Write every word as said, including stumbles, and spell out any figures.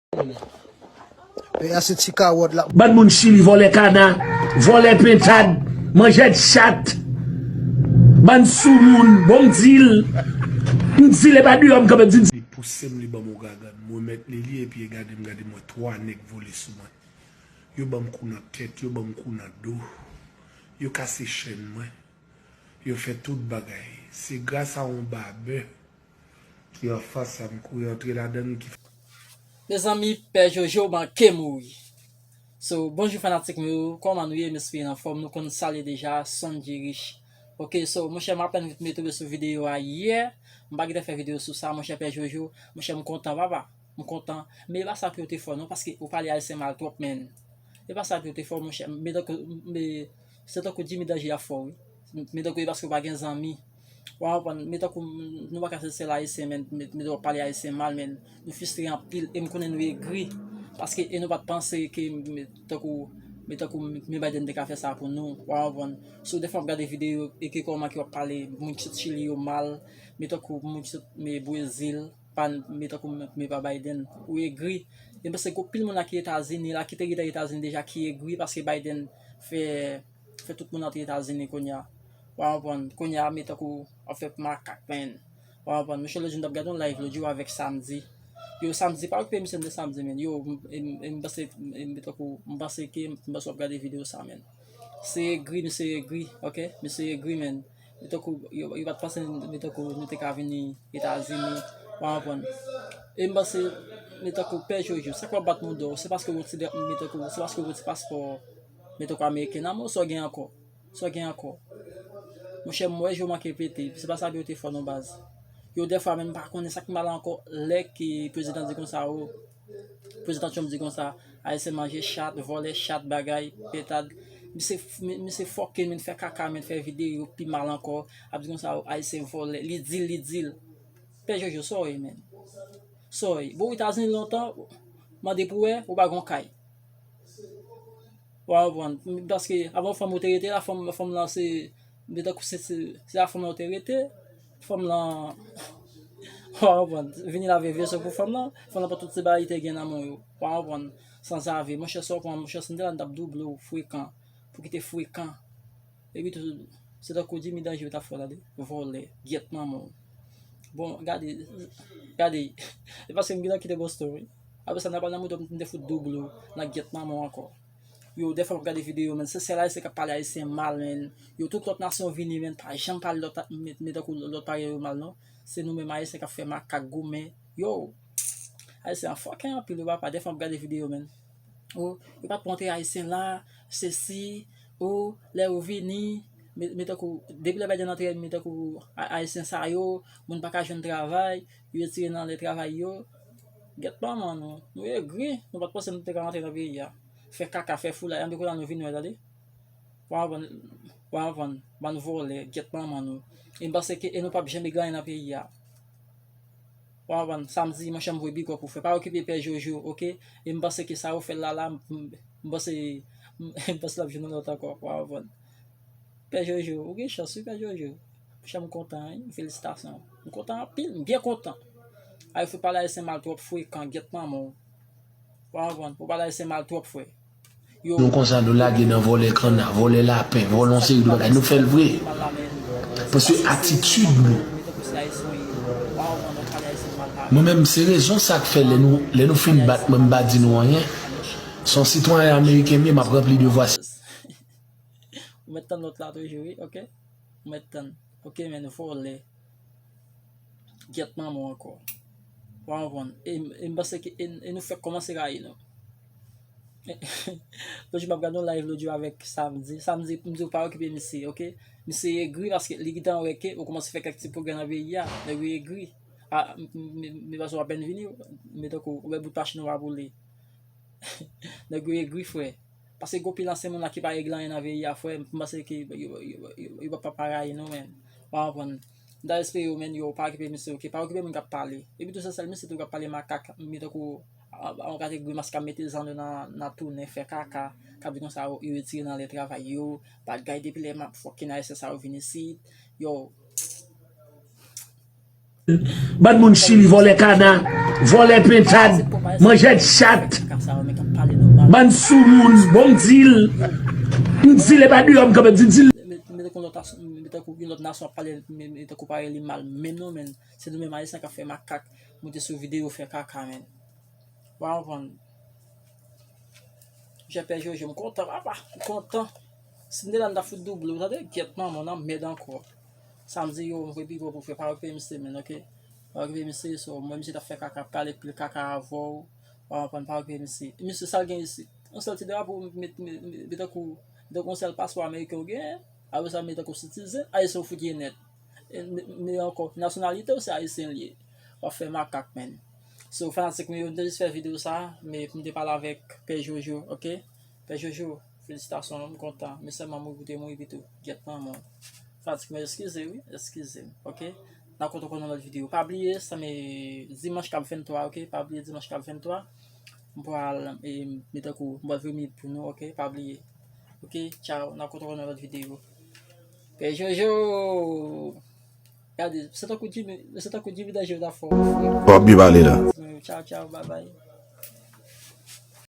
Peyi a se ti kawòt la. Bann moun Chili, vòlè kana, vòlè pentad, manjè chat, bann soumoun, bon m di l, m di l, e pa deyò m kanpe, m di l. Li pouse m, li ban m yon gagann, mwen mèt li li, epi e gade m, gade m wè twa nèg vole sou mwen. Yo ban m kou nan tèt, yo ban m kou nan do, yo kase chèn mwen, yo fè tout bagay. Se gras a yon babè ki anfas la, m kouri antre ladan l, ki Mezanmi, Pè Jojo manke mouri. So, bonjou fanatik mwen yo, kòman nou ye? M espere n anfòm, nou konn sa l ye deja, Sonji Rich. Ok, so, monchè, m apèn vin tonbe sou videyo a yè, m pa gentan fè videyo sou sa, monchè, Pè Jojo, monchè, m kontan, papa, m kontan. Men e pa sa pou yo te fè w non, paske ou pale ayisyen mal twòp, menn. E pa sa pou yo te fè w, monchè, men tankou, men, se tankou Jimmy Danje y ap fè w, wi. Men tankou e paske w pa gen zanmi. W a konprann, men tankou nou pa ka se sèl ayisyen, men, men, men w ap pale ayisyen mal, men nou fistre anpil, e m konnen nou egri, paske e nou pa t panse ke, men tankou, men tankou men Biden te ka fè sa pou nou, w a konprann. So, defwa m ap gade videyo, e ke kòman ke w ap pale moun Chili yo mal, men tankou moun men Brezil, pa, men tankou men pa Biden, ou egri. E m panse gen anpil moun la ki Etazini, la ki te gentan Etazini deja ki egri, paske Biden fè fè tout moun antre Etazini kounye a. W a konprann? Kounye a, men tankou w ap fè makak, menn. W a konprann? Monchè, lòt jou m t ap gade yon live lòt jou avèk Samdi. Yo, Samdi, pa okipe misye m de Samdi, menn. Yo, m, m, m panse, m, m, tankou, m panse ke, m panse w ap gade videyo sa, menn. Se egri, misye egri, ok? Misye egri, menn. Men tankou, yo, yo pa t panse, men tankou, nou te ka vini Etazini, w a konprann? E m panse, men tankou, Pè Jojo, sa k w ap bat mouda w? Se paske w ti, men tankou, se paske w ti paspò, men tankou, ameriken nan men w, sa w gen ankò? Sa w gen ankò? Monchè, m wè je w manke pete, se pa sa pou yo te fè w non baz. Yo, dèfwa, menm pa konnen sa k mal ankò, lè ke prezidan di konsa, o, prezidan Trump di konsa, Ayisyen manje chat, vòlè chat, bagay, pentad. Misye, misye fòke, menn, fè kaka, menn, fè videyo pi mal ankò. Ap di konsa, o, Ayisyen vòlè, li di l, li di l. Pè Jojo, sa w ye, menn? Sa w ye? Bon, Etazini lontan, mande pou wè, ou pa gon kay. W a konprann? Paske avan fanm ou te rete la, fanm, fanm lan se, men tankou se, se, se a fanm lan ou te rete, fanm lan, w a konprann? Vini lave veso pou fanm lan, fanm lan pran tout se bagay li te gen nan men w yo. W a konprann? Sanzave, monchè, sa w pran, monchè, si m te la, m t ap double w frekan, pou kite frekan. Epi tou, se tankou Jimmy Danje yo t ap fè w tande, vòlè, gyèt manman w. Bon, gade, gade, e paske m gentan kite Boston, wi. Apre sa, n a pral nan moto, m te fout double w nan gyèt manman w ankò. Yo, dèfwa m ap gade videyo, menn, se sèl Ayisyen k ap pale Ayisyen mal, menn. Yo, tout lòt nasyon vini, menn, pa janm pale lòt, men, men tankou lòt parèy yo mal, non. Se nou menm Ayisyen k ap fè makak goumen. Yo, Ayisyen an fòkè anpil, yo, papa. Dèfwa m ap gade videyo, menn. O, yo pa t montre Ayisyen la, sesi, o, lè yo vini, men, men tankou, depi lè Biden antre, men tankou, a, Ayisyen sa yo, moun pa ka jwenn travay, yo retire nan lè travay yo. Gyèt manman nou, nou egri, nou pa t panse nou te ka rantre nan peyi a. Fè kaka, fè foulay, anben kounye a nou vin wè, tande. W a konprann, w a konprann, bann vòlè, gyèt manman nou. E m panse ke, e nou p ap janm gen anyen nan peyi a. W a konprann, Samdi, monchè, m voye big up pou frè. Pa okipe Pè Jojo, ok? E m panse ke sa yo fè l la, la, m, m panse, m panse l ap jwenn yon lòt ankò, w a konprann. Pè Jojo, ou gen chans, wi, Pè Jojo. Monchè, m kontan, wi, felisitasyon. M kontan anpil, m byen kontan. Ay, frè, pale ayisyen mal twòp frekan, gyèt manman w. W a konprann? Ou pale ayisyen mal twòp, frè. Yo. Nou konsa, nou lage nan vòlè kanna, vòlè lapen, vòlè yon seri de bagay. Nou fè l vre. Paske atitid nou. Mwen menm, se rezon sa k fè lè nou, lè nou fin bat mwen, m pa di nou anyen. Se yon sitwayen ameriken m ye, m ap ranpli devwa. Ou mèt tann lòt la toujou, wi, ok? Ou mèt tann. Ok, men vòlè. Gyèt manman w ankò. W a konprann? E, e m panse ke, e, e nou fèk kòmanse rayi nou. Lòt jou m ap gade yon live lòt jou avèk Samdi. Samdi, m di w pa okipe misye, ok? Misye egri paske li gentan wè ke ou kòmanse fè kèk ti pwogrè nan peyi a. Nèg yo egri. A, m, m, m, m panse w apèn vini, men tankou, ou wè bout machin ou pa boule. Nèg yo egri, frè. Paske gen anpil ansyen moun la ki pa regle anyen nan peyi a, frè. M panse ke yo, yo, yo, yo, yo p ap pa rayi nou, menn. W a konprann? M ta espere yo, menn, yo pa okipe misye, ok? Pa okipe moun k ap pale. Epi tou, se sèl misye tou k ap pale makak, men tankou, a, a, yon kategori mas k ap mete zan yo nan, nan tounen, fè kaka, k ap di konsa, yo, yo retire nan lè travay yo, bagay depi lè m ap fòkin ayisyen sa yo vin isit, yo. Bann moun Chili, vòlè kana, vòlè pentad, manjè chat, bann soumoun, bon m di l, m di l e pa deyò m kanpe, di, di l. Men tankou yon lòt nasyon ap pale, men tankou pale li mal menm non, men se nou menm Ayisyen k ap fè makak, moute sou videyo, fè kaka, men. Ou pa konprann? Jè pè Jojo, m kontan, papa, m kontan. Si m te la, m ta fout double w, tande? Gyèt manman, nan mèd ankò. Sa m di yo, m voye pi gwo pou frè, pa okipe misye, men, oke? Pa okipe misye, so, mwen, misye t ap fè kaka, pale pil kaka avè w, ou pa konprann, pa okipe misye. Misye, sa l gen isit? Yon sèl ti drapo, met, met, met, met tankou, tankou yon sèl paspò ameriken w genyen, apre sa, met tankou citizen, ayisyen w fout ye nèt. E, men, men ankò, nasyonalite w se ayisyen l ye. W ap fè makak, menn. So, fanatik mwen yo, m te jis fè videyo sa, men pou m te pale avèk Pè Jojo, oke? Pè Jojo, felisitasyon, m kontan. Men sèlman mouri pou te mouri pito. Gyèt manman w. Fanatik mwen, eskize, wi, eskize m, oke? N a kontre ankò nan lòt videyo. Pa bliye, sa men dimanch k ap venntwa, oke? Pa bliye dimanch k ap venntwa. M pral, e, met tankou, m pral voye minit pou nou, oke? Pa bliye. Oke, tchaw, n a kontre ankò nan lòt videyo. Pè Jojo! Gade, se tankou Jimmy, se tankou Jimmy Danje ta fò. W ap byen pale la. Tchaw, tchaw, babay.